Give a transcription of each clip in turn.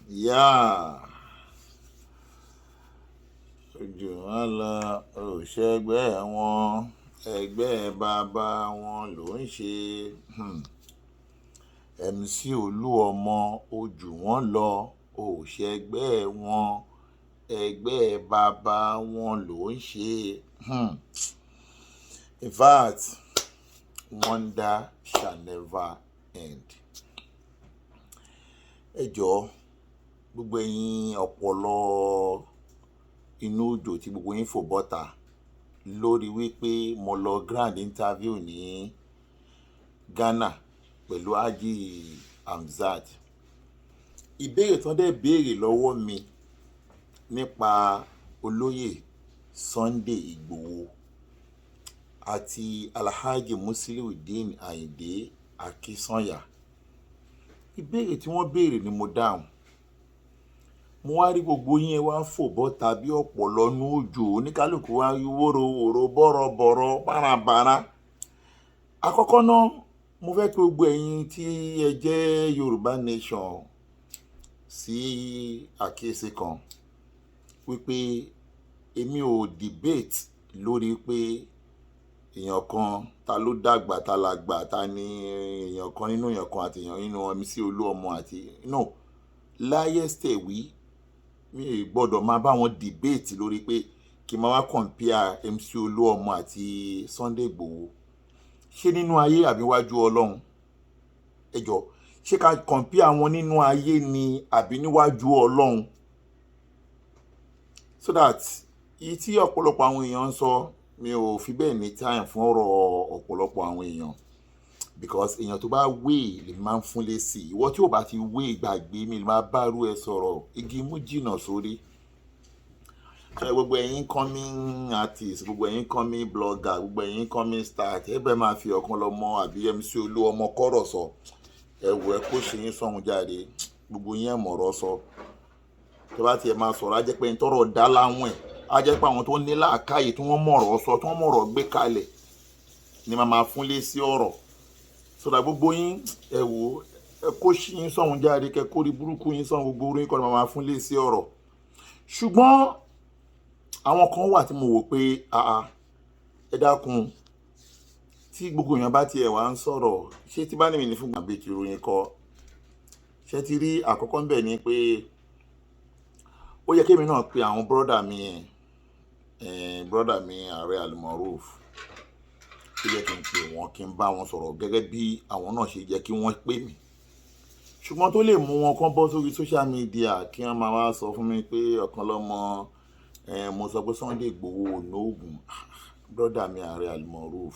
Yeah. Ojú wọn lọ, ò ṣẹgbẹ́ wọn, ẹgbẹ́ bàbá wọn ló ń ṣe. MC Olúọmọ, ojú wọn lọ, ò ṣẹgbẹ́ wọn, ẹgbẹ́ bàbá wọn ló ń ṣe. In fact, wonder shall never end. Ẹ jọ̀ọ́, gbogbo ẹ̀yin ọ̀pọ̀lọ inú òjò tí gbogbo yín fò bọ́ta lórí wípé mo lọ grant interview ní Ghana pẹ̀lú Haji Hamzat. Ìbéèrè tán dẹ̀ béèrè lọ́wọ́ mi nípa olóyè Sunday Igboho àti Alhaji Musiliudeen Ayinde Akínsànyà. Ìbéèrè tí wọ́n béèrè ni mo dáhùn. Mo wá rí gbogbo yín, ẹ wá fò bọ́ta bí ọ̀pọ̀lọ nú òjò, oníkálukú wá rí wóróworó, bọ́rọ̀bọ̀rọ̀, bárabàra. Àkọ́kọ́ náà, mo fẹ́ kí gbogbo ẹ̀yin tí ẹ jẹ́ Yorùbá Nation sí àkíyèsí kan wípé èmi ò debate lórí pé èèyàn kan, ta ló dàgbà, ta la gbà, ta ni èèyàn kan nínú èèyàn kan àti èèyàn nínú MC Olúọmọ àti no láyé stẹ̀wí. Mi ò gbọ́dọ̀ máa bá wọn debate lórí pé kí n máa wá compare MC Olúọmọ àti Sunday Igboho. Ṣé nínú ayé àbí wájú Ọlọ́run? Ẹ jọ, ṣé ká compare wọn nínú ayé ni àbí níwájú Ọlọ́run? So that èyí tí ọ̀pọ̀lọpọ̀ àwọn èèyàn ń sọ, mi ò fi bẹ́ẹ̀ ní time fún ọ̀rọ̀ ọ̀pọ̀lọpọ̀ àwọn èèyàn, because èèyàn tó bá wé lè máa ń fún lésì. Ìwọ tí ò bá ti wé, ìgbàgbé mi lè máa bá rú ẹ sọ̀rọ̀, igi mú jìnnà sórí. Ṣé gbogbo ẹ̀yin coming artist, gbogbo ẹ̀yin coming blogger, gbogbo ẹ̀yin coming star, ẹ bẹ́ẹ̀ máa fi ọ̀kan lọ́mọ àbí MC Olúọmọ kọ́rọ̀ sọ, ẹ wò, ẹ kó ṣe yín sọ̀hún jáde. Gbogbo yín ẹ̀ mọ̀rọ̀ sọ. Tó bá tiẹ̀ máa sọ̀rọ̀, á jẹ́ pé ń tọrọ dá láwọn ẹ̀, á jẹ́ pé àwọn tó ní làákàyè, tí wọ́n mọ̀rọ̀ sọ, tí wọ́n mọ̀rọ̀ gbé kalẹ̀ ni màá máa fún lé sí ọ̀rọ̀ sọdà. Gbogbo yín, ẹ wò, ẹ kó ṣí yín sọ̀hún jáde, kẹ kó rí burúkú yín sọ̀hún. Gbogbo orí kọ́ ni màá máa fún lé sí ọ̀rọ̀. Ṣùgbọ́n àwọn kan wà tí mo wò pé, àà, ẹ dákun, tí gbogbo èèyàn bá tiẹ̀ wá ń sọ̀rọ̀, ṣé tí bá ní mi ní fún gbàgbé ti ròyìn kọ ṣé ti rí? Àkọ́kọ́ ńbẹ̀ ni pé ó yẹ kémi náà pe àwọn brother mi ẹ̀, brother mi Ààrẹ Almaroof. Ó yẹ kí n pè wọ́n, kí n bá wọn sọ̀rọ̀ gẹ́gẹ́ bí àwọn náà ṣe jẹ́ kí wọ́n pè mí. Ṣùgbọ́n tó lè mú wọn kán bọ́ sórí social media kí wọ́n máa wá sọ fún mi pé ọ̀kan lọ́mọ ẹ̀, mo sọ pé Sunday Igboho ò nóògùn. Brother mi Ààrẹ Almaroof,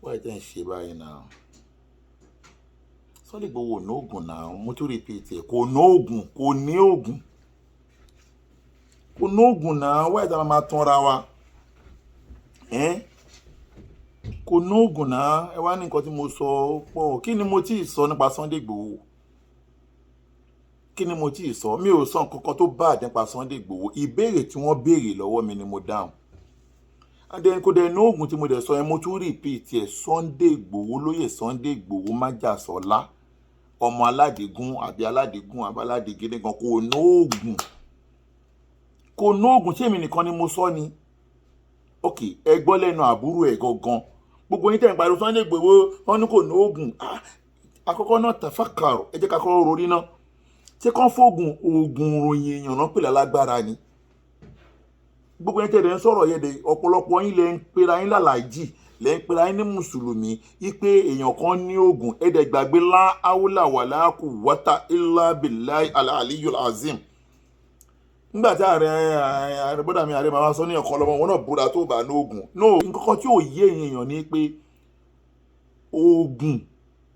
wáyé tẹ́ ń ṣe báyìí náà? Sunday Igboho ò nóògùn náà. Mo tún repeat ẹ̀, kò nóògùn, kò ní òògùn, kò nóògùn náà. Wáyé tá a máa tanra wa ẹ́? Kò nóògùn náà. Ẹ wá ní nǹkan tí mo sọ pọ̀. Kí ni mo tí ì sọ nípa Sunday Igboho? Kí ni mo tí ì sọ? Mi ò sọ nǹkan kan tó bad nípa Sunday Igboho. Ìbéèrè tí wọ́n béèrè lọ́wọ́ mi ni mo dáhùn. And then kò dẹ̀ nóògùn tí mo dẹ̀ sọ yẹn, mo tún repeat ẹ̀. Sunday Igboho, lóyè Sunday Igboho májàsọ́lá, ọmọ aládìgún àbí aládìgún àbí aládìgídé gan, kò nóògùn, kò nóògùn. Ṣé èmi nìkan ni mo sọ ni? Ok, ẹ gbọ́ lẹ́nu àbúrò ẹ̀ gangan. Gbogbo yín tẹ̀ ń pariwo Sunday Igboho, wọn ní kò nóògùn. Àkọ́kọ́ náà, tafakar, ẹ jẹ́ ká kọ́ rorí náà. Ṣé kán fóògùn oògùn ròyìn èèyàn náà pè lálágbára ni? Gbogbo yín tẹ̀lé ń sọ̀rọ̀ yẹn dé, ọ̀pọ̀lọpọ̀ yín lẹ ń pera yín lálàájì, lẹ ń pera yín ní mùsùlùmí, wípé èèyàn kan ní oògùn. Ẹ̀dẹ̀ gbàgbé lá áwùlà wàlá kù wọ́tà ilá bìláì aliyul azim. Nígbà tí ààrẹ bọ́dà mi ààrẹ máa sọ ní ọ̀kan lọ́mọ wọn náà búra tó bá ní oògùn no. Nǹkan kan tí ò yé èèyàn ni pé oògùn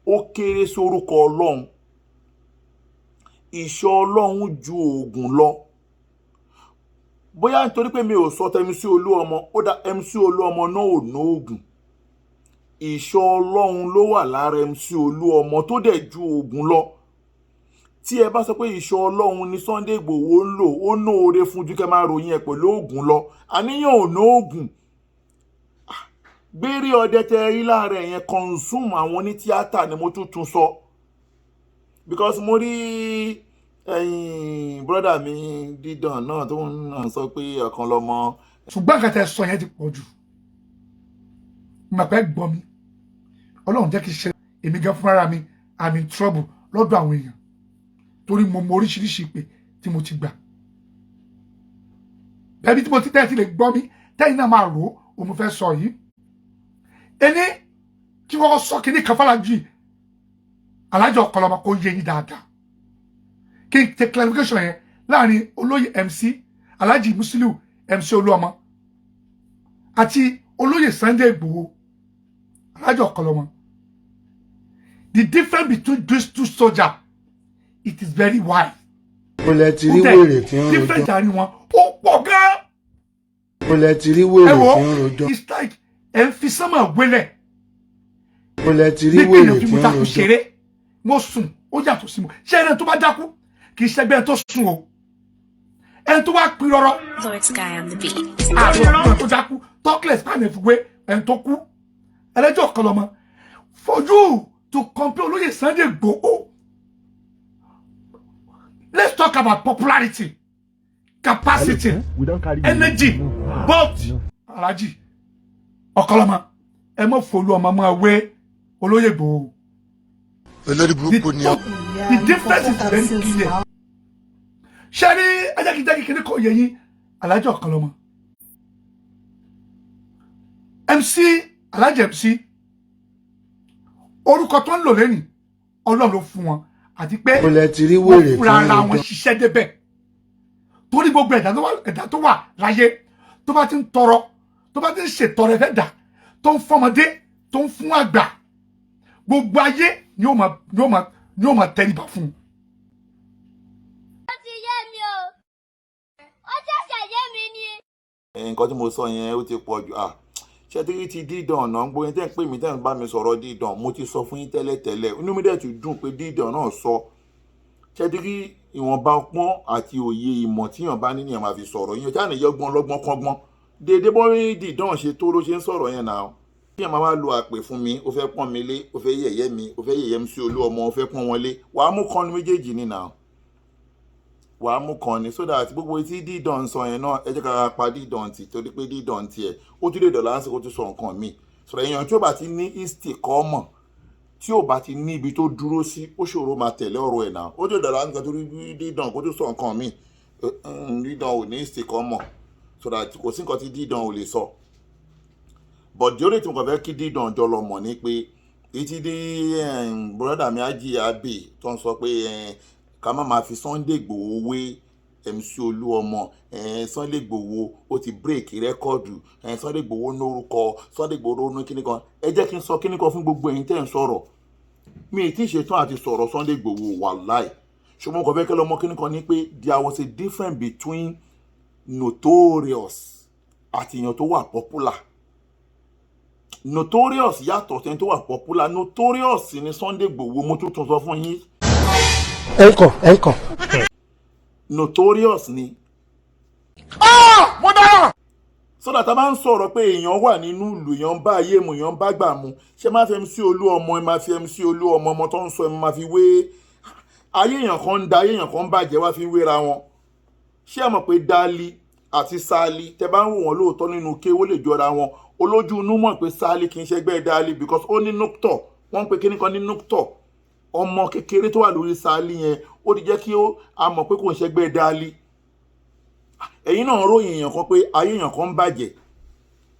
ó kéré sórúkọ Ọlọ́run. Ìṣọ́ Ọlọ́run ju oògùn lọ. Bóyá nítorí pé mi ò sọ tẹ MC Olúọmọ, ó dá MC Olúọmọ náà ò ní oògùn. Ìṣọ́ Ọlọ́run ló wà lára MC Olúọmọ tó dẹ̀ ju oògùn lọ. Tí ẹ bá sọ pé ìṣọ́ Ọlọ́run ni Sunday Igboho ń lò, ó ná oore fún ju kẹ́ máa ròyìn ẹ̀ pẹ̀lú oògùn lọ. Àníyàn ò ní oògùn. Gbére ọdẹ tẹ rí lára ẹ̀ yẹn, consume àwọn onítíátà ni mo tún tún sọ, because mo rí Ẹ̀yin brọ́dà mi dídàn náà tó ń náà sọ pé ọ̀kan lọ́mọ. Ṣùgbọ́n nǹkan tẹ́ sọ yẹn ti pọ̀ jù. Mà pẹ́ gbọ́ mi, Ọlọ́run jẹ́ kí n ṣe èmi gan fúnra mi. I'm in trouble lọ́dọ̀ àwọn èèyàn torí mo mọ oríṣiríṣi ìpè tí mo ti gbà. Ẹbí tí mo ti tẹ́ ti lè gbọ́ mi, tẹ́yìn náà máa rò ó, òun fẹ́ sọ yìí. Ẹni kí wọ́n sọ kínní kan fàlàjì alájọ ọ̀kọlọmọ kò yé yín dáadáa. Kí n tẹ clarification yẹn láàrin olóyè MC Alhaji Musiliu MC Olúọmọ àti olóyè Sunday Igboho, alájọ ọ̀kọlọmọ. The difference between these two soldiers, it is very wide. Ó lẹ ti rí wèrè tí ń rojọ́. Difference àárín wọn, ó pọ̀ gan. Ó lẹ ti rí Ẹ wèrè wo, tí ń rojọ́. it's like ẹ ń fi sánmà wélẹ̀. Ó lẹ ti rí bí wèrè kéèyàn fi tí mo ń dákú rojọ́. ṣeré, mo sùn, ó yàtọ̀ sí mo ṣé. Ẹni tó bá dákú kì í ṣẹgbẹ́ ẹni tó sùn o. Ẹni tó wá pin rọrọ Lord Sky on the beat. Àrùn ọ̀gbọ́n tó dákú talkless bá ní fi wé ẹni tó kú. Ẹlẹ́jọ́ kan lọ́mọ. For you to compare olóyè Sunday Igboho, let's talk about popularity, capacity, We don carry energy. But Alhaji Ọ̀kọ́lọ́mọ, ẹ mọ̀ fòlú ọmọ máa wé olóyè Igboho. Olórí burúkú ni ọ. The difference is very clear. Ṣé ní ajákijá kékeré kò yẹ yín? Alhaji Ọ̀kọ́lọ́mọ, MC, Alhaji MC, orúkọ tó ń lò lẹ́yìn, Ọlọ́run ló fún wọn àti pé Ó lẹ ti rí wọ́n wèrè tí fúnra ń ara wọn rojọ́. ṣiṣẹ́ débẹ̀, torí gbogbo ẹ̀dá tó wà láyé, tó bá ti ń tọrọ, tó bá ti ń ṣètọrẹ fẹ́ dà, tó ń fọmọdé, tó ń fún àgbà, gbogbo ayé ni ó máa tẹríba fún un. Ó ti yé mi o, ó ṣẹ̀ṣẹ̀ yé mi ni. Nǹkan tí mo sọ yẹn, ó ti pọ̀ jù. Ah, ṣé tí ti dídàn náà ń gbóyin tẹ́ ń pè mí, tẹ́ ń bá mi sọ̀rọ̀ dídàn, mo ti sọ fún yín tẹ́lẹ̀tẹ́lẹ̀, inú mi dẹ̀ tún dùn pé dídàn náà sọ. Ṣé tí rí ìwọ̀nba ọpọ́n àti òye ìmọ̀ tíyàn bá ní nìyẹn máa fi sọ̀rọ̀ yín, tí àníyàn lọ́gbọ́n kọ́gbọ́n déédéé bọ́ rí dídàn ṣe tó ló ṣe ń sọ̀rọ̀ yẹn náà. Kí ẹ máa wá lo àpè fún mi, ó fẹ́ pọ́n mi lé, ó fẹ́ yẹ̀yẹ́ mi, ó fẹ́ yẹ̀yẹ́ mi sí olú ọmọ, ó fẹ́ pọ́n wọn lé, wàá mú kan ní méjèèjì ní náà, wàá mú kan ní, so that gbogbo etí dídàn sọ yẹn náà, ẹ jẹ́ ká pa dídàn tì, torí pé dídàn tiẹ̀, ó tún lè dọ̀là lásìkò tó sọ nǹkan mi sọ̀rọ̀. Èèyàn tí ó bá ti ní ìsìkọ́ mọ̀, tí ò bá ti ní ibi tó dúró sí, ó ṣòro máa tẹ̀lé ọ̀rọ̀ ẹ̀ náà. Ó tún lè dọ̀là lásìkò tó rí dídàn kó tó sọ nǹkan mi. Dídàn ò ní ìsìkọ́ mọ̀, so that kò sí nǹkan tí dídàn ò lè sọ. But the only thing mo kàn fẹ́ kí dídàn jọ lọ mọ̀ ni pé etí dé brother mi Ají Abbey tó ń sọ pé ká má máa fi Sunday Igboho wé MC Olúọmọ, Sunday Igboho ó ti break record, Sunday Igboho lórúkọ, Sunday Igboho ní kíní kan. Ẹ jẹ́ kí n sọ kíní kan fún gbogbo ẹ̀yin tẹ́ ń sọ̀rọ̀. Mi ì tí ì ṣetán àti sọ̀rọ̀ Sunday Igboho, wàláì, ṣùgbọ́n mo kàn fẹ́ kẹ́ lọ́mọ kíní kan ní pé there was a difference between notorious àti èèyàn tó wà popular. Notorious yàtọ̀ sẹ́ni tó wà popular. Notorious ni Sunday Igboho, mo tún tún sọ fún yín. Ẹ kàn, ẹ kàn. Notorious ni. Mo dára. So that a bá ń sọ̀rọ̀ pé èèyàn wà nínú ìlú, èèyàn ń bá ayé mu, èèyàn ń bá gbà mu, ṣé máa fi MC Olú ọmọ, ẹ máa fi MC Olú ọmọ, ọmọ tó ń sọ, ẹ máa fi wé ayé èèyàn kan ń da, ayé èèyàn kan ń bàjẹ́, wá fi ń wéra wọn? Ṣé ẹ mọ̀ pé Dálí àti Sálí, tẹ bá ń wò wọ́n lóòótọ́ nínú kéwó, lè jọra wọn? Olójú inú mọ̀ pé Sálí kì í ṣẹgbẹ́ Dálí because ó ní núktọ̀, wọ́n ń pe kíní kan ní núktọ̀. Ọmọ kékeré tó wà lórí Sálí yẹn, ó ti jẹ́ kí ó a mọ̀ pé kò ń ṣẹgbẹ́ Dálí. Ẹ̀yin náà ròyìn èèyàn kan pé ayé èèyàn kan ń bàjẹ́,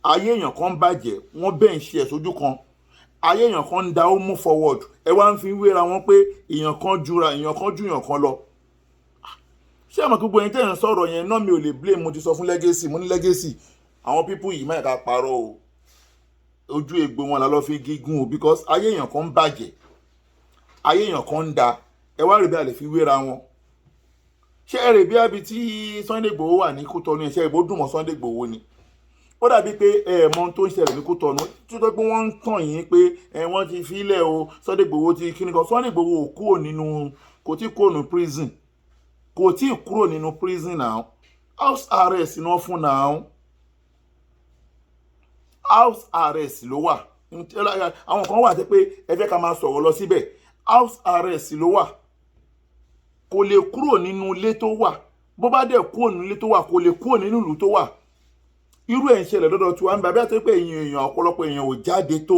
ayé èèyàn kan ń bàjẹ́, wọ́n bẹ́ẹ̀ ń ṣe ẹ̀ sójú kan, ayé èèyàn kan ń da, ó move forward, ẹ wá ń fi wéra wọn pé èèyàn kan jura, èèyàn kan ju èèyàn kan lọ. Ṣé àmọ́ gbogbo ẹ̀yin tẹ́ ẹ̀ ń sọ̀rọ̀ yẹn náà, mi ò lè blame. Mo ti sọ fún Legacy, mo ní Legacy, àwọn people yìí, má yẹ ká parọ́ o, ojú egbò wọn la lọ́ fi gígùn o, because ayé èèyàn kan ń bàjẹ́, ayé èèyàn kan ń da, ẹ wá rí bí a lè fi wéra wọn. Ṣé ẹ rè bí abi tí Sunday Igboho wà ní Kútọ́nù? Ẹ̀ṣẹ́ ìbò dùn mọ́ Sunday Igboho ni. Ó dàbí pé ẹ mọ ohun tó ń ṣẹlẹ̀ ní Kútọ́nù tó tó pé wọ́n ń tàn yín pé ẹ wọ́n ti filẹ̀ o, Sunday Igboho ti kíni kan. Sunday Igboho ò kúrò nínú, kò tí kúrò nínú prison, kò tí kúrò nínú prison now. House arrest ni wọ́n fún now, house arrest ló wà. Àwọn kan wà tẹ́ pé ẹ fẹ́ ká máa sọ̀rọ̀ lọ síbẹ̀, house arrest ló wà. Kò lè kúrò nínú ilé tó wà. Bó bá dẹ̀ kúrò nínú ilé tó wà, kò lè kúrò nínú ìlú tó wà. Irú ẹ̀ ń ṣẹlẹ̀ lọ́dọ̀ tí wàá ń bá bí àti pé èèyàn, ọ̀pọ̀lọpọ̀ èèyàn ò jáde tó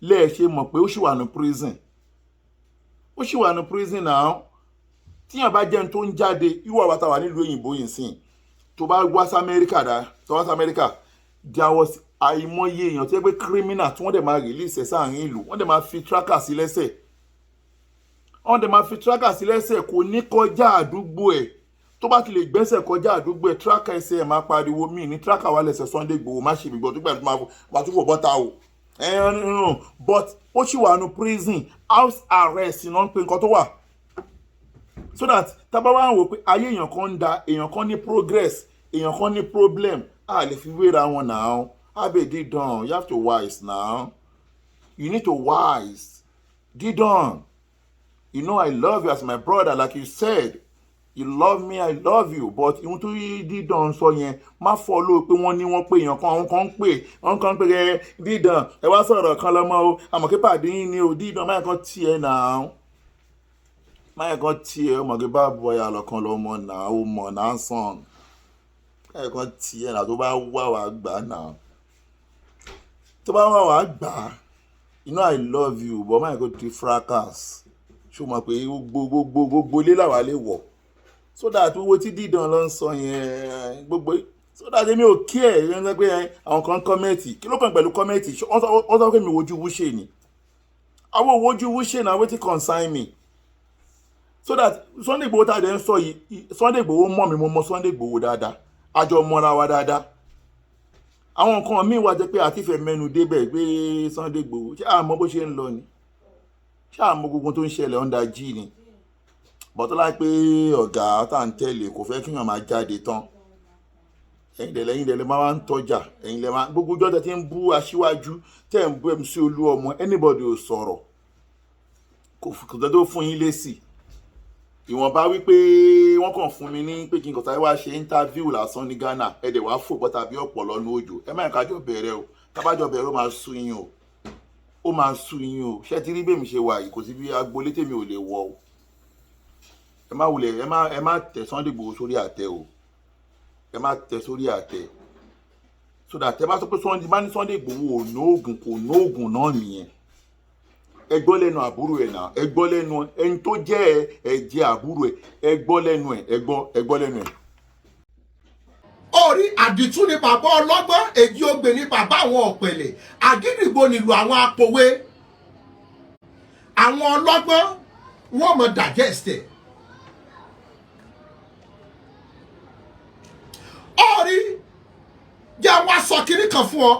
lẹ́ẹ̀ ṣe mọ̀ pé ó ṣì wà ní prison. Ó ṣì wà ní prison náà. Tíyàn bá jẹun tó ń jáde, irú àwa tá wà nílùú òyìnbó yìí sìn, tó bá wá sí Amẹ́ríkà dá, tó wá sí Amẹ́ríkà, there was àìmọye èèyàn tó yẹ pé criminal tí wọ́n dẹ̀ máa release ẹ̀ sáàrin ìlú, wọ́n dẹ̀ máa fi tracker sí lẹ́sẹ̀, wọ́n dẹ̀ máa fi tracker sí lẹ́sẹ̀. Kò ní kọjá àdúgbò ẹ̀. Tó bá ti lè gbẹ́sẹ̀ kọjá àdúgbò ẹ̀, tracker ẹsẹ̀ ẹ̀ máa pariwo míì ní tracker wà lẹ́sẹ̀ Sunday Igboho. Má ṣe ìgbọ́ tó gbà tó máa tún fò bọ́ta o. But ó sì wà ní prison, house arrest náà ń pe nǹkan tó wà, so that tábà wá ń wò pé ayé èèyàn kan ń da, èèyàn kan ní progress, èèyàn kan ní problem, a lè fi wéra wọn now. Abe Didon, you have to wise now. You need to wise, Didon. You know I love you as my brother. Like you said, you love me, I love you, but ihun tó Didon sọ yẹn, má follow pé wọ́n ní wọ́n pé èèyàn kan, àwọn kan ń pè, wọ́n kan ń pè ẹ. Didon, ẹ wá sọ̀rọ̀ kan lọ́mọ o, àmọ́ kí pàdé yín ni o. Didon, máyà kan tiẹ̀ náà, máyà kan tiẹ̀ ọmọ kí bá bọ̀ ya lọ́kàn lọ́mọ náà, ó mọ̀ náà sàn, máyà kan tiẹ̀ náà. Tó bá wà wá gbà náà, tó bá wà wá gbà. You know I love you, but máyà kan ti fracas. Ṣó mọ̀ pé gbogbo gbogbo gbogbo ilé làwa lè wọ̀, so that owó tí Didon lọ ń sọ yẹn gbogbo, so that èmi ò kí ẹ̀ ẹ̀ ń sọ pé àwọn kan comment. Kí ló kàn pẹ̀lú comment? Wọ́n sọ pé mi wojú wúṣe ni, àwọn wojú wúṣe na wetin concern me? So that Sunday Igboho tá a dẹ̀ ń sọ yìí, Sunday Igboho mọ̀ mi, mo mọ̀ Sunday Igboho dáadáa, a jọ mọ́ra wa dáadáa. Àwọn nǹkan míì wá jẹ́ pé àti ìfẹ́ mẹ́nu débẹ̀ pé Sunday Igboho, ṣé àmọ́ bó ṣe ń lọ ni? Ṣé àmọ́ gbogbo tó ń ṣẹlẹ̀ under G ni? Bọ́tọ́lá pé ọ̀gá tá à ń tẹ̀lé kò fẹ́ kíyàn máa jáde tán. Ẹ̀yin dẹ̀ lẹ́ máa ń tọ́jà, ẹ̀yin lẹ́ máa gbogbo ọjọ́ tẹ́ ti ń bú aṣíwájú, tẹ́ ń bú MC Olúọmọ, anybody ò sọ̀rọ̀, kò tó fún yín lésì. Ìwọ̀nba wípé wọ́n kàn fún mi ní pé kí n kàn sáré wá ṣe interview lásán ní Ghana, ẹ dẹ̀ wá fò bọ́tà bí ọ̀pọ̀ lọ́nu òjò. Ẹ má kájọ bẹ̀rẹ̀ o. Tábàjọ bẹ̀rẹ̀, ó máa sú yín o, ó máa sú yín o. Ṣé ti rí bẹ́ẹ̀ mi ṣe wà yìí? Kò sí bí agboolé tèmi ò lè wọ̀ o. Ẹ má wulẹ̀, ẹ má tẹ̀ Sunday Igboho sórí àtẹ o. Ẹ má tẹ̀ sórí àtẹ, so that ẹ bá sọ pé Sunday bá ní Sunday Igboho ò nóògùn, kò nóògùn náà nìyẹn. Ẹ gbọ́ lẹ́nu àbúrò ẹ̀ náà, ẹ gbọ́ lẹ́nu ẹni tó jẹ́ ẹ̀jẹ̀ àbúrò ẹ̀, ẹ gbọ́ lẹ́nu ẹ̀, ẹ gbọ́ lẹ́nu ẹ̀. Orí àdìtú ni bàbá ọlọ́gbọ́n, èjì ogbè ni bàbá àwọn ọ̀pẹ̀lẹ̀, àgídìgbò nílùú àwọn apòwe. Àwọn ọlọ́gbọ́n wọ́n mọ̀ digest ẹ̀. Orí jẹ́ wá sọ kinní kan fún ọ,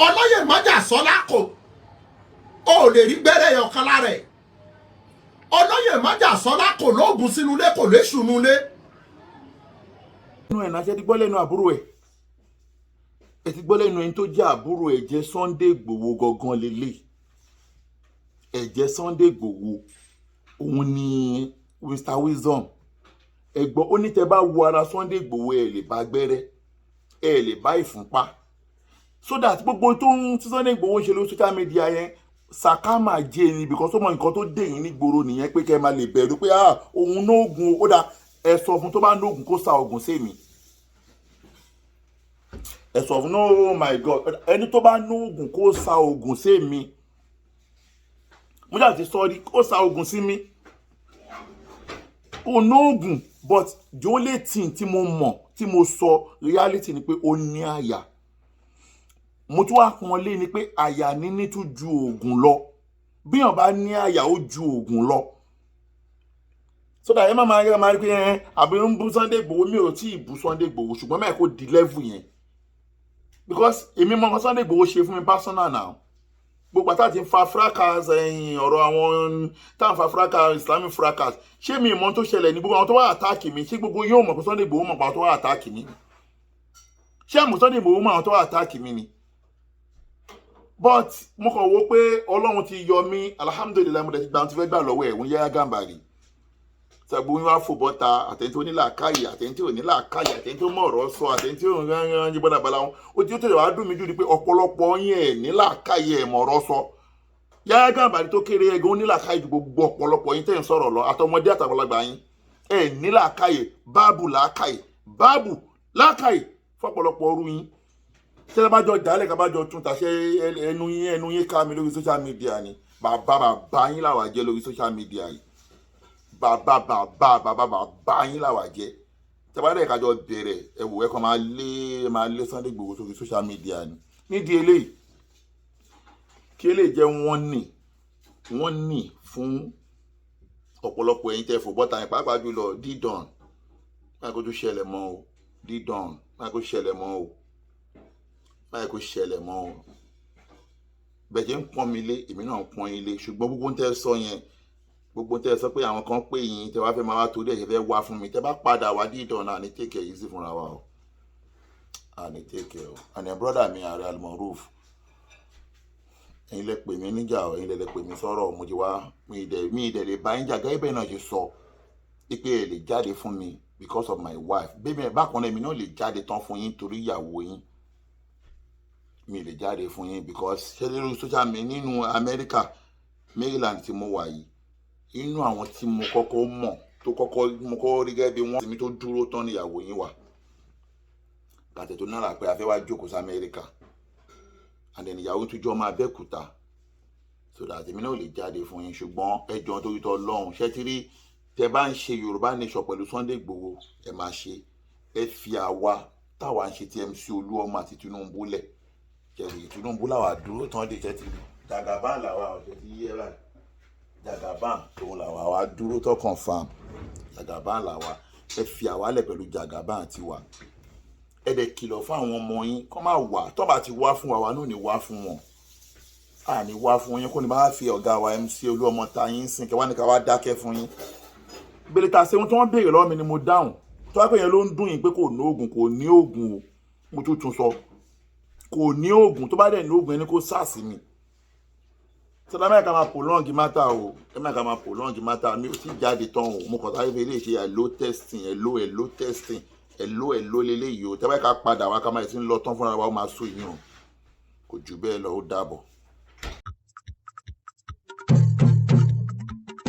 ọlọ́yè mọ́jà sọ́lá kò ó lè rí gbẹ́rẹ́ ọ̀kan lára ẹ̀. Ọlọ́yè mọ́jà sọ́lá kò lóògùn sínú ilé, kò léṣù nínú ilé. Nínú ẹ̀ náà, ṣe ti gbọ́ lẹ́nu àbúrò ẹ̀? Ẹ ti gbọ́ lẹ́nu ẹni tó jẹ́ àbúrò ẹ̀, jẹ́ Sunday Igboho gangan lélẹ̀. Ẹ̀jẹ̀ Sunday Igboho òun ni Mr Wisdom. Ẹ gbọ́, ó ní tẹ́ bá wo ara Sunday Igboho, ẹ lè bá gbẹ́rẹ́, ẹ lè bá ìfúnpá, so that gbogbo tó ń tí Sunday Igboho ń ṣe lórí social media yẹn, sàkámà jẹ́ ni, because ó mọ nǹkan tó dé yín nígboro nìyẹn, pé kẹ́ ẹ máa lè bẹ̀rù pé ah, òun nóògùn. Ó dà, ẹ sọ fún, tó bá nóògùn, kó sa ògùn sí mi. Ẹ sọ fún, oh my God, ẹni tó bá nóògùn, kó sa ògùn sí mi. Mo jà ti sọ rí, kó sa ògùn sí mi. Kò nóògùn, but the only thing tí mo mọ̀, tí mo sọ reality ni pé ó ní àyà. Mo tún wá pọn lé ni pé àyà níní tún ju oògùn lọ. Bíyàn bá ní àyà, ó ju oògùn lọ, so that ẹ má máa rí máa rí pé ẹ àbí ń bú Sunday Igboho. Mi ò tí ì bú Sunday Igboho, ṣùgbọ́n mẹ́ẹ̀ kó di level yẹn, because èmi mọ nǹkan Sunday Igboho ṣe fún mi personal now. Gbogbo àtàtì tí ń fa fracas ẹ̀yìn ọ̀rọ̀ àwọn tá à ń fa fracas, Islamic fracas, ṣé mi ìmọ̀ tó ṣẹlẹ̀ ní gbogbo àwọn tó wà attack mi? Ṣé gbogbo yóò mọ̀ pé Sunday Igboho mọ̀ pé àwọn tó wà attack mi? Ṣé àmọ́ Sunday Igboho mọ̀ àwọn tó wà attack mi ni? But mo kàn wò pé Ọlọ́run ti yọ mí, alhamdulillahi. Mo dẹ̀ ti gba ohun tí fẹ́ gbà lọ́wọ́ ẹ̀ wọ́n yáyá gàmbàrí sàgbó yín wá fò bọ́ta, àtẹni tó ní làákàyè, àtẹni tó ní làákàyè, àtẹni tó mọ̀ ọ̀rọ̀ sọ, àtẹni tó ń rán rán yín bọ́dà bala wọn. Ó ti tó tẹ̀lé wàá dùn mí jù ni pé ọ̀pọ̀lọpọ̀ yín ẹ̀ ní làákàyè, ẹ̀ mọ̀ ọ̀rọ̀ sọ. Yahya Gambari tó kéré ẹ̀gán onílàkàyè ju gbogbo ọ̀pọ̀lọpọ̀ yín tẹ́ ń sọ̀rọ̀ lọ, àtọmọdé àtàgbàlagbà yín. Ẹ nílàkàyè, báàbù làákàyè, báàbù làákàyè fọ́pọ̀lọpọ̀ ọrú yín. Tẹ́lẹ̀ bá jọ dálẹ̀ ká bá jọ tún tàṣẹ ẹnu yín, ẹnu yín ká mi lórí social media ni. Bàbá bàbá yín làwà jẹ́ lórí social media yìí. Bàbá bàbá bàbá bàbá yín làwà jẹ́. Tẹ́lẹ̀ bá dẹ̀ ká jọ bẹ̀rẹ̀, ẹ wò ẹ kàn máa lé Sunday Igboho sórí social media ni. Nídìí eléyìí, kí eléyìí jẹ́ wọ́n ní fún ọ̀pọ̀lọpọ̀ ẹ̀yin tẹ́ fò bọ́ta yẹn, pàápàá jùlọ dídàn máa kó tún ṣẹlẹ̀ mọ́ o. Dídàn máa kó ṣẹlẹ̀ mọ́ o, máa kó ṣẹlẹ̀ mọ́ o. Bẹ́ẹ̀ jẹ́ ń pọ́n mi lé, èmi náà ń pọ́n yín lé. Ṣùgbọ́n gbogbo ń tẹ́ sọ yẹn, gbogbo ń tẹ́ sọ pé àwọn kan pè yín, tẹ́ wá fẹ́ máa wá torí ẹ̀ ṣe fẹ́ wá fún mi, tẹ́ bá padà wá, dídàn náà ní take it easy fúnra wa o, àní take it o. Àní brother mi, Ààrẹ Almoruf, ẹ̀yin lẹ pè mí níjà o, ẹ̀yin lẹ pè mí sọ̀rọ̀. Mo ti wá, mi ìdẹ̀ lè bá yín jà gẹ́gẹ́ bẹ́ẹ̀ náà ṣe sọ pé ẹ lè jáde fún mi because of my wife. Bẹ́ẹ̀ bákan náà, èmi náà lè jáde tán fún yín torí ìyàwó yín. Mi lè jáde fún yín because ṣé lórí social media nínú Amẹ́ríkà, Maryland tí mo wà yìí, inú àwọn tí mo kọ́kọ́ mọ̀ tó kọ́kọ́ mo kọ́kọ́ rí gẹ́gẹ́ bí wọ́n mi tó dúró tán níyàwó yín wà kàtẹ́ tó náírà pé a fẹ́ wá jókòó sí Amẹ́ríkà, and then ìyàwó tún jọ máa Abẹ́òkúta, so that èmi náà lè jáde fún yín. Ṣùgbọ́n ẹ jọ̀ọ́, nítorí tọ́ lọ́hùn, ṣé tí rí tẹ bá ń ṣe Yorùbá Nation pẹ̀lú Sunday Igboho, ẹ máa ṣe. Ẹ fi àwa táwa ń ṣe TMC Olúọmọ àti Tinubu lẹ̀. Ṣẹ̀rí Tinubu làwà dúró tán dé. Ṣẹ́ ti rí Jagaban làwà ọ̀ṣẹ́ ti yé báyìí. Jagaban òun làwà wá dúró tó confam. Jagaban làwà. Ẹ fi àwa lẹ̀ pẹ̀lú Jagaban àti wa. Ẹ dẹ̀ kìlọ̀ fún àwọn ọmọ yín kọ́ máa wà. Tó bá ti wá fún wa, wa náà ní wá fún wọn, a ní wá fún yín. Kó ní bá fi ọ̀gá wa MC Olúọmọ ta yín sìn kẹwàá ní ká wá dákẹ́ fún yín. Gbèlè ta ṣe ohun tí wọ́n béèrè lọ́wọ́ mi ni mo dáhùn. Tó wá pé yẹn ló ń dùn yín pé kò ní oògùn, kò ní oògùn o. Mo tún tún sọ, kò ní oògùn. Tó bá dẹ̀ ní oògùn, ẹni kó sàásì mi. Sọdá mẹ́ka máa prolong matter o, ẹ mẹ́ka máa prolong matter. Mi ò tí jáde tán o. Mo kàn sáré fi lè ṣe hello testing, hello, hello testing, hello, hello leléyìí o. Tẹ́ bá ká padà wá, ká máa ti ń lọ tán fúnra wa, ó máa sún yín o. Kò jù bẹ́ẹ̀ lọ, ó dàbọ̀.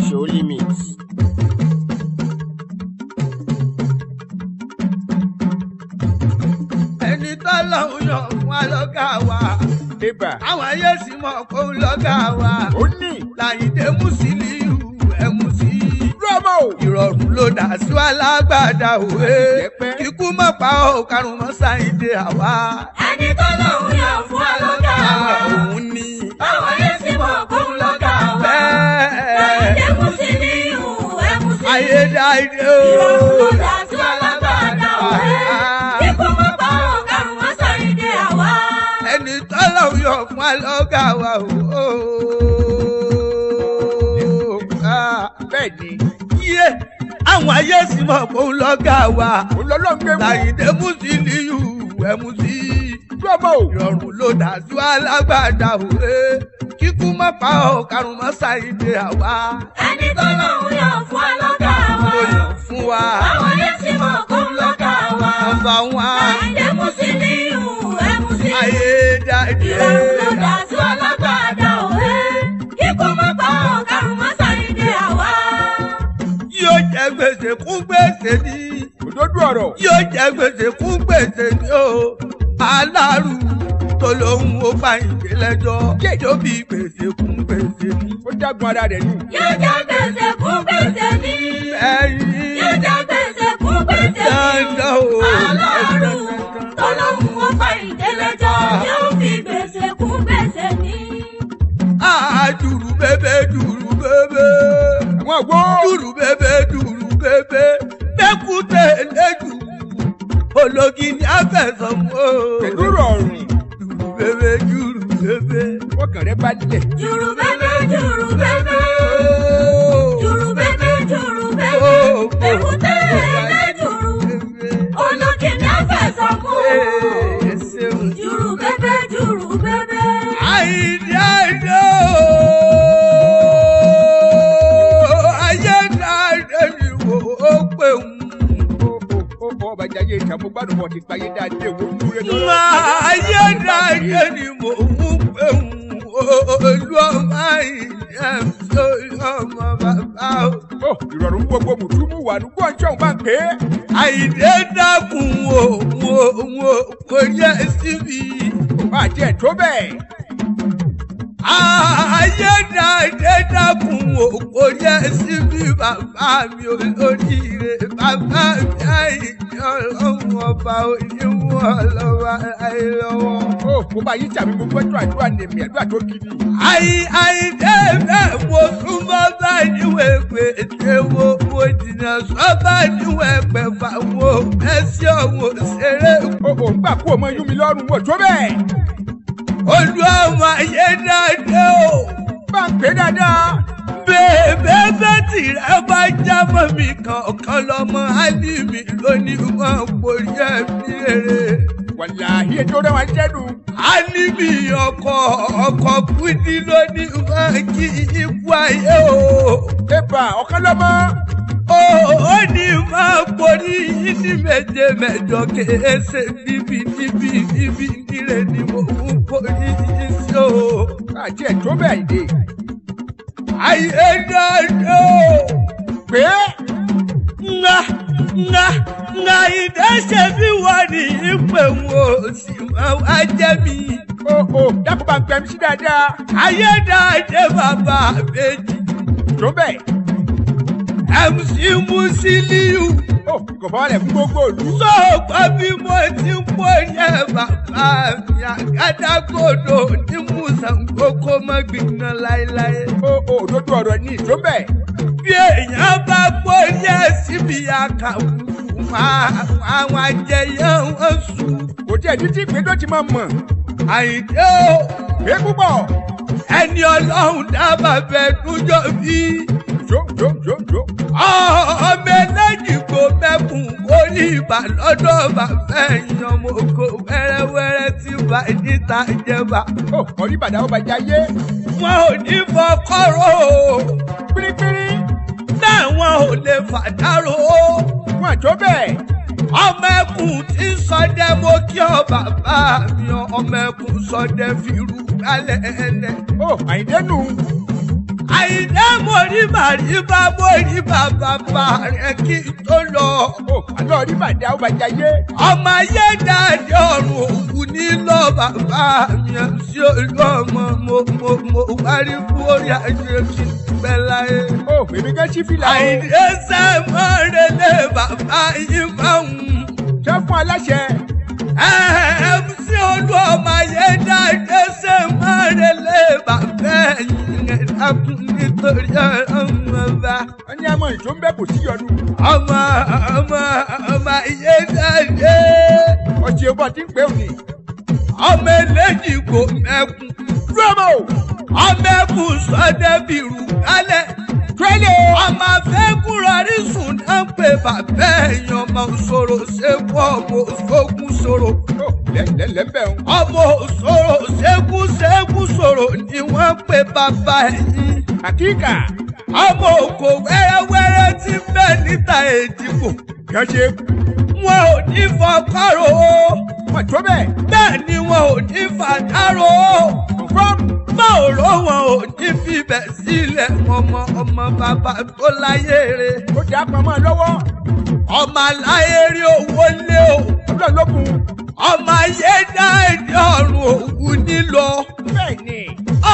Show limits. Ẹni tọ́lọ́hún yàn fún wa lọ́gà wa. Ibà. Àwọn ayé sì mọ̀ kó lọ́gà wa. Ó ní. Làyíndé Musiliu MC. Rọ́mọ̀ o. Ìrọ̀rùn ló dà sí wa lágbàdá òwe. Yẹpẹ́. Kíkú mọ̀ pa ọ́ karùn-ún mọ́ Sáyìndé àwa. Ẹni tọ́lọ́hún yàn fún wa lọ́gà wa. Òun ni. Báwọn yé sì mọ̀ kóun lọ́gà wa. Bẹ́ẹ̀. Làyíndé Musiliu MC. Ayédáyé o. Ìrọ̀rùn ló dà sí wa lágbàdá òwe. Kíkú mọ̀ pa ọ́ karùn-ún mọ́ Sáyìndé àwa. Ẹni tọ́lọ́hún yàn fún wa lọ́gà wa o. Bẹ́ẹ̀ ni. Yé àwọn ayé sì mọ̀ kóun lọ́gà wa. Ó lọ́lọ́ ń gbé mú. Làyíndé Musiliu MC. Rọ́mọ̀ o. Ìrọ̀rùn ló dà sí wa lágbàdá òwe. Kíkú mọ̀ pa ọ́ karùn-ún mọ́ Sáyìndé àwa. Ẹni tọ́lọ́hún yàn fún wa lọ́gà wa. Ó yàn fún wa. Báwọn yé sì mọ̀ kóun lọ́gà wa. Number one. Làyíndé Musiliu MC. Ayédáyé. Ìrọ̀rùn ló dà sí wa lágbàdá òwe. Kíkú mọ̀ pa ọ́ karùn-ún mọ́ Sáyìndé àwa. Yóò jẹ gbèsè kún gbèsè ní. Òdodo ọ̀rọ̀. Yóò jẹ gbèsè kún gbèsè ní o. Aláàrù tó lóhùn ó bá ìgbé lẹ́jọ́. Yóò fi gbèsè kún gbèsè ní. Ó dágun ara rẹ̀ nù. Yóò jẹ gbèsè kún gbèsè ní. Ẹyin Yóò jẹ gbèsè kún gbèsè ní. Dandan o. Aláàrù tó lóhùn ó fa ìdélẹ́jọ́. Yóò fi gbèsè kún gbèsè ní. Dùrù bébé, dùrù bébé. Àwọn àgbo. Dùrù bébé, dùrù bébé. Bẹ́kúté lẹ́jù. Ológi ni a fẹ̀sọ̀ mọ́. Pẹ̀lú rọrùn. Dùrù bébé, dùrù bébé. Ọkàn rẹ̀ bá lẹ̀. Jùrù bébé, jùrù bébé. Jùrù bébé, jùrù bébé. Èkúté ẹlẹ́jùrù. Olókè ní àfẹsọ̀ mú. Jùrù bébé, jùrù bébé. Àìdí àìdí ooo, ayé dáadé ni wò ó pé ń. Ó ọba jayé ìtààmú gbádùn bọ̀ ti payé dáadé wo múre tó. Ayé dáadé ni mò ń pé ń. Olú ọmọ Àyìndé ọmọ bàbá o. Ó ìrọ̀rùn gbogbo mùtúmù wà ní gbọ̀njọ́ bá ń pè é. Àyìndé dákun o wo wo kò yẹ síbi. Àti ẹ̀ tó bẹ́ẹ̀. Ayédáadé dákun o kò yẹ síbi bàbá mi olóríire bàbá mi Àyìndé ọlọ́run ọba oníwọ̀n ọlọ́wà láyé lọ́wọ́. Ó mo bá yín tàbí mo gbọ́dọ̀ àdúrà nèmi àdúrà tó gidi. Àyìndé bẹ́ẹ̀ mo súnmọ́ bá níwèé pé ètè wo mo jìnnà sọ́bà níwèé pẹ̀fà wo ẹsẹ̀ ọ̀hún ṣeré. Ó ò ń gbà kú ọmọ yún mi lọ́rùn wò tó bẹ́ẹ̀. Olú ọmọ Ayédáadé o. Bá ń pè dáadáa. Bèbè tìrẹ bá jámọ́ mi kan ọ̀kan lọ́mọ Álímì lónìí wọn kò rí ẹbí rere. Wàláhí ètò rẹ̀ wá jẹ́nu. Álímì ọkọ̀ kúdí lónìí wọn kí ikú ayé o. Ẹ̀bà ọ̀kan lọ́mọ. Ó ní máa borí yín ní méje mẹ́jọ kèése níbi níbi níbi nílẹ̀ ni mo ń borí yín sí o. Àti ẹ̀ tó bẹ́ẹ̀ dé. Ayédáadé o. Pé Nga nga nga ìdẹ́sẹ̀ bí wọ́n ní ìpè wọn ò sì máa wá jẹ́ mi. ó ó dákun bá ń pẹ́ mi sí dáadáa. Ayédáadé bàbá méjì. Tó bẹ́ẹ̀. MC Musiliu. Ó kò fọwọ́ lẹ̀ fún gbogbo ìlú. Sọ̀gbọ́n bí mo ti ń pò yẹ bàbá mi àgádágodo ní Mùsàngó kó má gbiná láéláé. Ó ó òdodo ọ̀rọ̀ ní tó bẹ́ẹ̀. Bí èèyàn bá pò yẹ síbi àkàwùkù máa àwọn ajẹyẹ wọn sùn. Kò tí ẹ̀ ní tí ìpín tó ti máa mọ̀. Àyìndé o, Pé púpọ̀. ẹni ọlọ́run dábàá bẹ́ẹ̀ dújọ́ bí. Jó jó jó jó. Ọmọ eléjì kò mẹ́kùn orí ibà lọ́dọ̀ bàbá ẹ̀yìn ọmọ oko wẹ́rẹ́wẹ́rẹ́ tí bá níta jẹba. Ó ọ̀rí bàdá ó bàjẹ́ ayé. Wọn ò ní fọkọ́rọ́ o, Pírípírí. bẹ́ẹ̀ wọn ò lè fàdárò o. Wọ́n tó bẹ́ẹ̀. Ọmọ ẹkùn tí ń sọdẹ mo kí ọ bàbá mi ọmọ ẹkùn sọdẹ fìrù gbálẹ̀ ẹlẹ. Ó Àyìndé nù. Àyìndé mo rí màrí bá mo rí bàbá bá rẹ kí n tó lọ. Ó àlọ́ ọ̀rí bàdá ó bàjẹ́ ayé. Ọmọ ayé dáadé ọ̀run òkú nílò bàbá mi sí olú ọmọ mo mo mo wárí fún orí ajé kí n pẹ́ láyé. Ó èmi gan sí fìlà o. Àyìndé sẹ́mọ́rẹ́lẹ̀ bàbá yìí máa ń. Ṣé fún aláṣẹ? MC olú ọmọ ayé dáadé sẹ́mọ́rẹ́lẹ̀ bàbá ẹ̀yìn ẹ̀dákun nítorí ọmọ bá. Wọ́n ní àmọ́ ìṣó ń bẹ́ kò sí yọnu. Ọmọ ọmọ ọmọ ayé dáadé. Ọ̀sẹ̀ ọbọ̀ tí ń pè òní. Ọmọ eléjì kò mẹ́kun. Dúró Ọmọ ẹkùn sọdẹ bìrù kálẹ̀. Tírélé o. Ọmọ afẹ́kùnrọ̀rí sùn náà ń pè bàbá ẹ̀yìn ọmọ òṣòro ṣẹ́kù ọmọ òṣogùn ṣòro. Ó lẹ́lẹ́lẹ́ ń bẹ̀ ń. Ọmọ òṣòro ṣẹ́kù ṣẹ́kù ṣòro ni wọ́n ń pè bàbá ẹ̀yìn. Àkíkà. Ọmọ òkò wẹ́rẹ́wẹ́rẹ́ ti ń bẹ níta èjìgbò. Yọ ṣe. Wọn ò ní fọkọ́rọ̀ o. Wọ́n tó bẹ́ẹ̀. Bẹ́ẹ̀ ni wọn ò ní fàdárò o. Confirm. Báwo ló wọn ò ní fibẹ̀ sílẹ̀ ọmọ ọmọ bàbá tó láyé rẹ̀. Ó dà á pamọ́ lọ́wọ́. Ọmọ aláyé rí owó lé o. Ọlọ́run ló kun. Ọmọ ayé dá èdè ọ̀run òwú nílọ. Bẹ́ẹ̀ ni.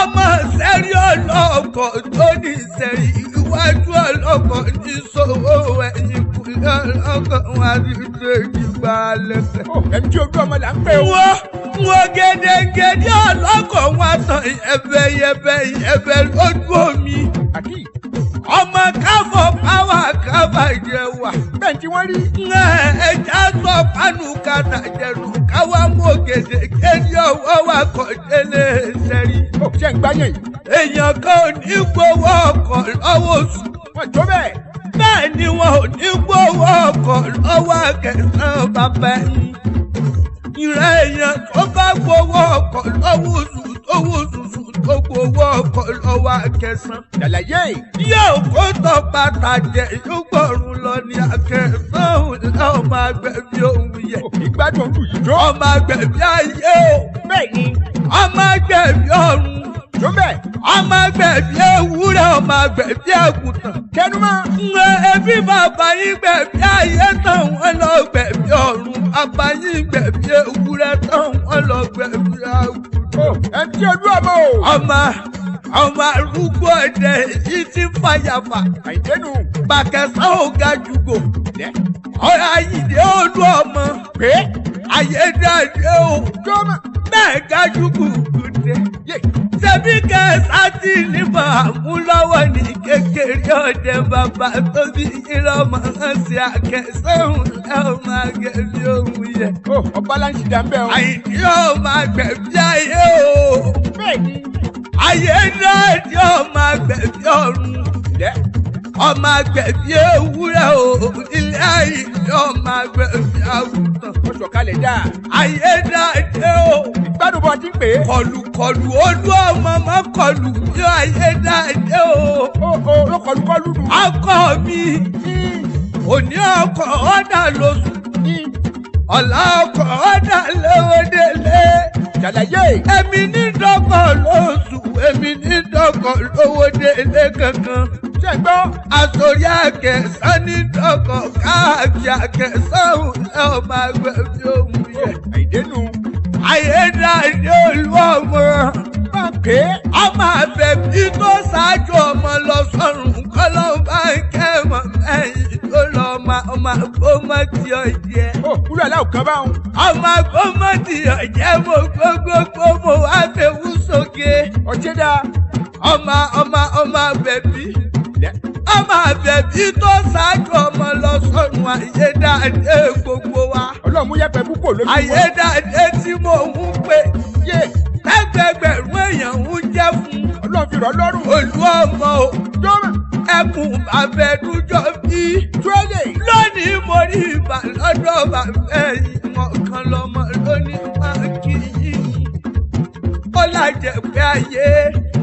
Ọmọ sẹ́rí ọlọ́kọ̀ tó ní sẹ́rí iwájú ọlọ́kọ̀ ní sọ́wọ́ ẹ̀yìn kùlẹ̀ ọlọ́kọ̀ wọn àti tó ìgbà lẹ́sẹ̀. Ó ẹ̀mí tí ojú ọmọ là ń pè o. Wọ́n wọ́n gẹ́gẹ́gẹ́dẹ́ ọlọ́kọ̀ wọn tàn yẹ̀bẹ̀yẹ̀bẹ̀ yẹ̀bẹ̀ lójú omi. Àkí. Ọmọ káfọ̀ páwà káfà jẹ wà. Bẹ́ẹ̀ tí wọ́n rí. Ẹja sọ pánú kàtà jẹnu káwá mú gèdè kéde ọwọ́ wa kọ̀ délé sẹ́rí. Ó ṣe ń gbáyàn yìí. Èèyàn kan ò ní gbowó ọkọ̀ lọ́wọ́ oṣù. Wọ́n tó bẹ́ẹ̀. Bẹ́ẹ̀ ni wọn ò ní gbowó ọkọ̀ lọ́wọ́ akẹ́sàn bàbá ẹni. Ìrẹ́ èèyàn tó bá gbowó ọkọ̀ lọ́wọ́ oṣù tó wò ṣùṣù tó gbowó ọkọ̀ lọ́wọ́ akẹ́sàn. Dàlàyé. Yóò kó tọpa tàjẹ́ yóò gbọ̀run lọ ní akẹ́sàn òun náà máa gbẹ̀bí òun yẹ. Ìgbádùn òun yìí jó. Ọmọ agbẹ̀bí ayé o. Bẹ́ẹ̀ ni. Ọmọ agbẹ̀bí ọ̀run. Nìṣó ń bẹ̀. Ọmọ gbẹ̀bí ewúrẹ́, ọmọ gbẹ̀bí àgùntàn. Kẹnumọ́. Ń ẹbí bàbá yín gbẹ̀bí ayé tán, wọ́n lọ gbẹ̀bí ọ̀run. Bàbá yín gbẹ̀bí ewúrẹ́ tán, wọ́n lọ gbẹ̀bí àgùntàn. Ẹ ti olú ọmọ o. Ọmọ arúgbó ọdẹ yìí ti fàyàfà. Àyìndénu. Bàkẹ́sán ò ga jùgò. Lẹ́. Ọ̀rọ̀ Àyìndé olú ọmọ. Pé. Ayédáadé o. Jọ́mọ̀. Bẹ́ẹ̀ ga jùgù gùdẹ. Yé. Ṣebí kẹsà tí níbọn àmúlọ́wọ́ ní kékeré ọdẹ bàbá tó bí ìlọ́mọ hàn sí akẹ́sọ̀hún ẹ̀ ọ́ máa gẹ̀bí ohun yẹ. Ó ọba láǹṣì dà ń bẹ̀ o. Àyìndé ọ̀ máa gbẹ̀bí ayé o. Bẹ́ẹ̀ni. Ayédáadé ọ̀ máa gbẹ̀bí ọ̀run. Lẹ́. Ọmọ agbẹ̀bí ewúrẹ́ o, ilé Àyìndé ọmọ agbẹ̀bí àgùntàn. Ó sọ̀kalẹ̀ dáa. Ayédáadé o. Ìgbádùn bọ́ ti ń pè é. Kọlùkọlù olú ọmọ mọ kọlù bí Ayédáadé o. Ó ó ló kọlùkọlù nù. Ọkọ mi òní ọkọ̀ ọ̀dà lóṣù, ọ̀la ọkọ̀ ọ̀dà lówódélé. Ṣàlàyé. Èmi ní dọ́kọ̀ lóṣù, èmi ní dọ́kọ̀ lówódélé kankan. Ṣé ń gbọ́? Àtòrí àkẹsán ní dọ́kọ̀ káàkiri àkẹsán òun ẹ̀ ọ́ máa gbẹ̀bí òun yẹ. Àyìndénu. Ayédáadé olú ọmọ. Bá ń pè é. Ọmọ àbẹ̀bí tó ṣáájú ọmọ lọ sọ́run kọ́lọ́ bá ń kẹ́mọ̀ ẹ̀yìn tó lọ ọmọ ọmọ àgbọ̀mọ̀ tí ó jẹ́. Ó kúrò aláwọ̀ kan báwọn. Ọmọ àgbọ̀mọ̀ tí ó jẹ́ mo gbogbogbò mo wá fẹ́wú sókè. Ọ̀ṣẹ́ dáa. Ọmọ ọmọ ọmọ àbẹ̀bí. Lẹ́. Ọmọ àbẹ̀bí tó ṣáájú ọmọ lọ sọ́run Ayédáadé gbogbo wa. Ọlọ́run mú yẹpẹ̀ púpọ̀ lójú wọn. Ayédáadé tí mò ń pè. Yé. Tẹ́gbẹ̀gbẹ̀rún èèyàn ń jẹ́ fún. Ọlọ́run fi rọ̀ lọ́rùn. Olú ọmọ o. Jọ́mọ̀. Ẹkùn bàbẹ̀dújọ́ bí. Túwẹ́lẹ̀. Lónìí mo rí ibà lọ́dọ̀ bàbá ẹ̀yìn ọ̀kan lọ́mọ lónìí máa kí yín. Ó lájẹ̀pẹ́ ayé.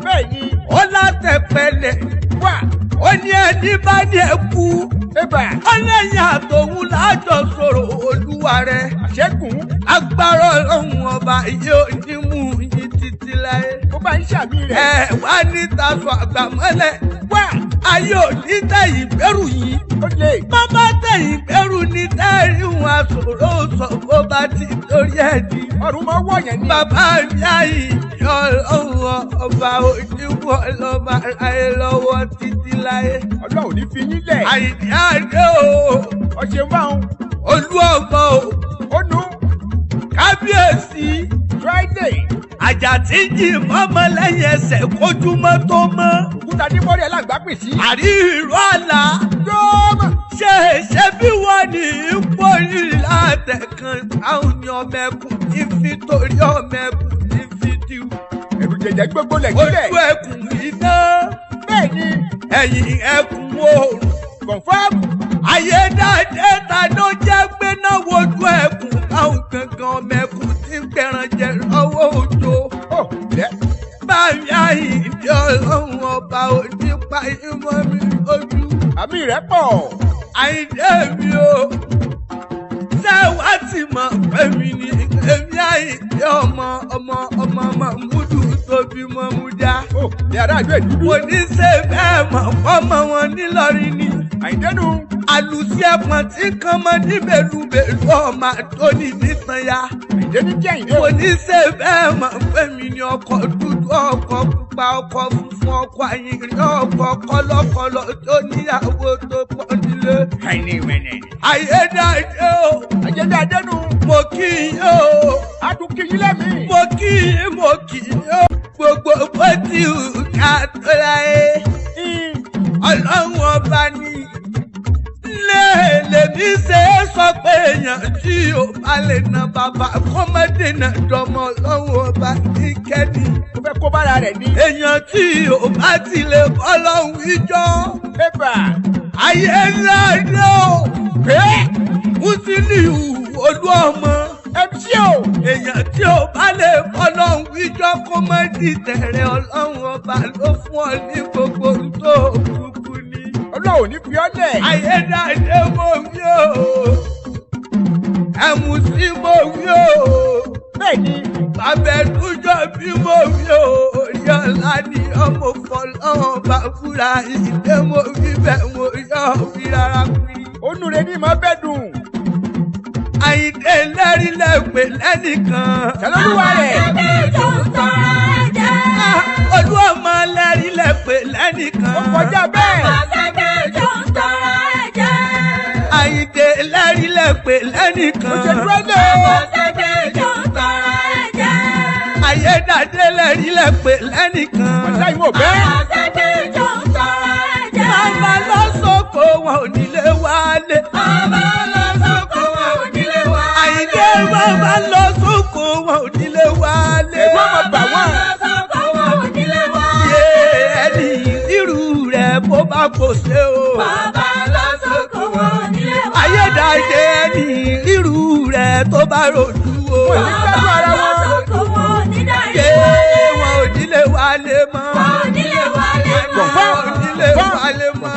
Bẹ́ẹ̀ni. Ó látẹ̀pẹ̀lẹ̀. Wà. Ó ní ẹni bá ní ẹkú. Ebà. Ó lẹ́yìn àtòun lájọ sọ̀rọ̀ olúwa rẹ̀. Àṣẹ́gun. Agbára Ọlọ́run ọba yóò ní mú yín títí láyé. Ó bá ń ṣàmì rẹ̀. Ẹ wá níta sọ àgbàmọ́lẹ̀. Wà. Ayé ò ní tẹ̀yìn gbẹ́rù yìí. Ó lè. Bàbá tẹ̀yìn gbẹ́rù ní tẹ́rì wọn àṣòro sọ bó bá ti torí ẹ̀ di. Ọ̀run máa wọ̀ yẹn ni. Bàbá mi Àyìndé Ọlọ́run ọba oníwọ̀ lọ́ba aráyé lọ́wọ́ títí láyé. Ọlọ́run ò ní fi yín lẹ̀. Àyìndé Adé o. Ọ̀ṣẹ̀ báwọn. Olú ọmọ o. Ó nu. Kábíyèsí. Friday. Àjà tí ń jì mọ́mọ́ lẹ́yìn ẹsẹ̀ kójúmọ́ tó mọ́. Òkúta ní mọ́rí aláǹgbá pè sí. Àrí ìró àlá. Jọ́mọ̀. Ṣé bí wọ́n ní ipò látẹ̀kan àwọn ní ọmọ ẹkùn ní fi torí ọmọ ẹkùn ní fi diw. Ẹ̀rù jẹ̀jẹ̀ gbogbo lẹ̀ kílẹ̀. Ojú ẹkùn iná. Bẹ́ẹ̀ni. Ẹ̀yìn ẹkùn oòrùn. Confirm. Ayédáadé ta ló jẹ́ pé náà wojú ẹkùn báwọn gangan ọmọ ẹkùn ti ń pẹran jẹ lọ́wọ́ òjò. Ó lẹ́. Báyìí Àyìndé Ọlọ́run ọba onípa ìmọ̀ mi lójú. Àmì rẹ̀ pọ̀. Àyìndé mi o. Ṣé wàá ti mọ̀ pé mi ni èmi Àyìndé ọmọ ọmọ ọmọ Màmúdù tó bí Mọ́múdá. Ó ní aráàlú èdúdú. Mo ní ṣe bẹ́ẹ̀ mọ̀ fọ́mọ wọn nílọrin ni. Àyìndé nu. Àlùsí ẹ̀pọ̀n tí kan mọ́ ní bèlúbèlú ọmọ àtọ́ni nìtàn ya. Àyìndé ní jẹ́ Àyìndé. Mo ní ṣe bẹ́ẹ̀ mọ̀ pé mi ni ọkọ̀ dúdú, ọkọ̀ pupa, ọkọ̀ funfun, ọkọ̀ àyìnrín, ọkọ̀ kọ́lọ́kọ́lọ́ tó níyàwó tó pọ̀ nílé. Àìní wẹ̀nẹ̀. Ayédáadé o. Ayédáadé nu. Mo kí yín o. A tún kí yín lẹ́mìí. Mo kí yín, mo kí yín o. Gbogbo bó ti hù ká tó láyé. Ọlọ́run ọba ni. Lèmi ṣe é sọ pé èèyàn tí ò bá lè na bàbá kọ́mọdé náà dọmọ Ọlọ́run ọba ní kẹ́ni. Ó fẹ́ kó bára rẹ̀ ní. Èèyàn tí ò bá ti lè bọ́ lọ́hùn ìjọ. Ébà. Ayé ńlá dé o. Pé. Musiliu olú ọmọ. MC o. Èèyàn tí ò bá lè bọ́ lọ́hùn ìjọ kó má di tẹ̀rẹ̀ Ọlọ́run ọba ló fún ọ ní gbogbo tó kúkú ní. Ọlọ́run ò ní fi ọ́ lẹ̀. Ayédáadé mo wí o. Ẹ̀mú sí mo wí o. Bẹ́ẹ̀ni. Bàbá ẹ̀dújọ́ bí mo wí o. Orí ọ̀la ni ọmọ fọlọ́wọ́n bá fúra ìdè mo rí bẹ́ẹ̀ mo yọ̀ fi rárá pín. Onúre ní ìmọ̀ bẹ́ẹ̀ dùn. Àyìndé lẹ́rí lẹ́pẹ̀ lẹ́nìkan. Tẹ̀lọ́lúwa rẹ̀. Olú ọmọ lẹ́rí lẹ́pẹ̀ lẹ́nìkan. Ó kọjá bẹ́ẹ̀. Àyìndé lẹ́rí lẹ́pẹ̀ lẹ́nìkan. Ó ṣe dúró lé o. Ayédàdé lẹ́rí lẹ́pẹ̀ lẹ́nìkan. Wàlá ìwọ̀n ò bẹ́ẹ̀. Bàbá lọ́sọ̀kọ̀ wọn ò nílé wálé. Bàbá lọ́sọ̀kọ̀ wọn ò nílé wálé. Àyìndé bàbá lọ́sọ̀kọ̀ wọn ò nílé wálé. Ẹ̀gbọ́n ọmọ bà wọ́n. Yé ẹni irú rẹ̀ bó bá kò ṣe o. Ayédàdé ẹni irú rẹ̀ tó bá rojú o. Wọ́n ní gbádùn ara wọn. Yé wọn ò nílé wálé mọ́. Wọn ò nílé wálé mọ́.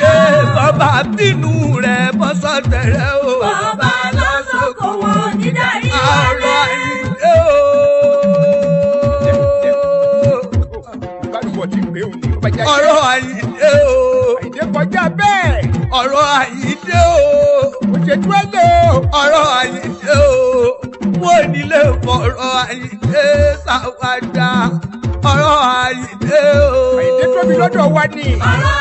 Yé bàbá bínú rẹ̀ bọ́sọ̀ tẹ̀rẹ̀ o. Bàbá lọ́sọ̀kọ̀ wọn ní dárí Ọ̀rọ̀ Àyìndé o. Gbádùn bọ̀ tí ń pè òun ní. Ó bá jẹ́ Ọ̀rọ̀ Àyìndé o. Àyìndé kọjá bẹ́ẹ̀. Ọ̀rọ̀ Àyìndé o. Ó ṣe dúró lé o. Ọ̀rọ̀ Àyìndé o. Wọ́n nílé fọ̀rọ̀ Àyìndé ṣàwádà. Ọ̀rọ̀ Àyìndé o. Àyìndé tóbi lọ́dọ̀ wa ni. Ọ̀rọ̀